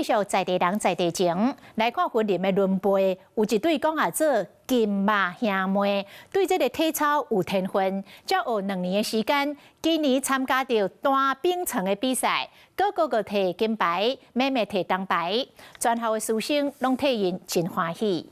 繼續在地人在地情，來看雲林的崙背，有一對講號做金馬兄妹，對這个體操有天分，才學2年的時間，今年參加著單冰床的比賽，哥哥閣提金牌，妹妹提銅牌，全校的師生攏替𪜶真歡喜。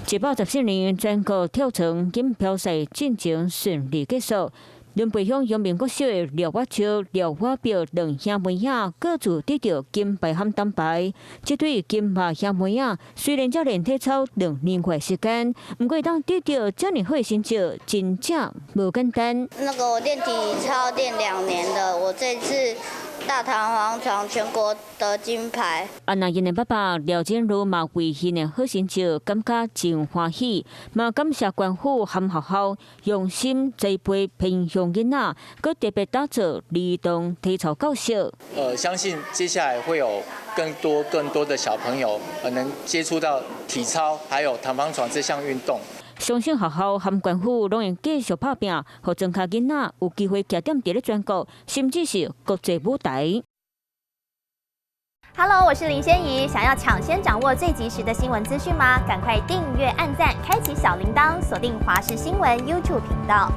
114年全國跳床錦標賽進程順利結束。崙背鄉陽明國小的廖我秋、廖我表兩兄妹仔各自得著金牌和銅牌。這對金馬兄妹仔雖然才練體操2年外時間，毋過會當得著遮爾好的成績，真正無簡單。那個我練體操練2年了，我這次大彈簧床全國得金牌。啊，那𪜶的爸爸廖真如嘛為𪜶的好成績感覺真歡喜，嘛感謝縣府和學校用心栽培偏鄉囡仔，閣特別打造兒童體操教室。相信接下來會有更多更多的小朋友能接觸到體操，還有彈簧床這項運動。相信學校和縣府攏會繼續拍拚，予莊跤囡仔有機會徛踮佇咧全國，甚至是國際舞台。 Hello，我是林仙怡，想要搶先掌握最及時的新聞資訊嗎？趕快訂閱、按讚、開啟小鈴鐺，鎖定華視新聞 YouTube 頻道。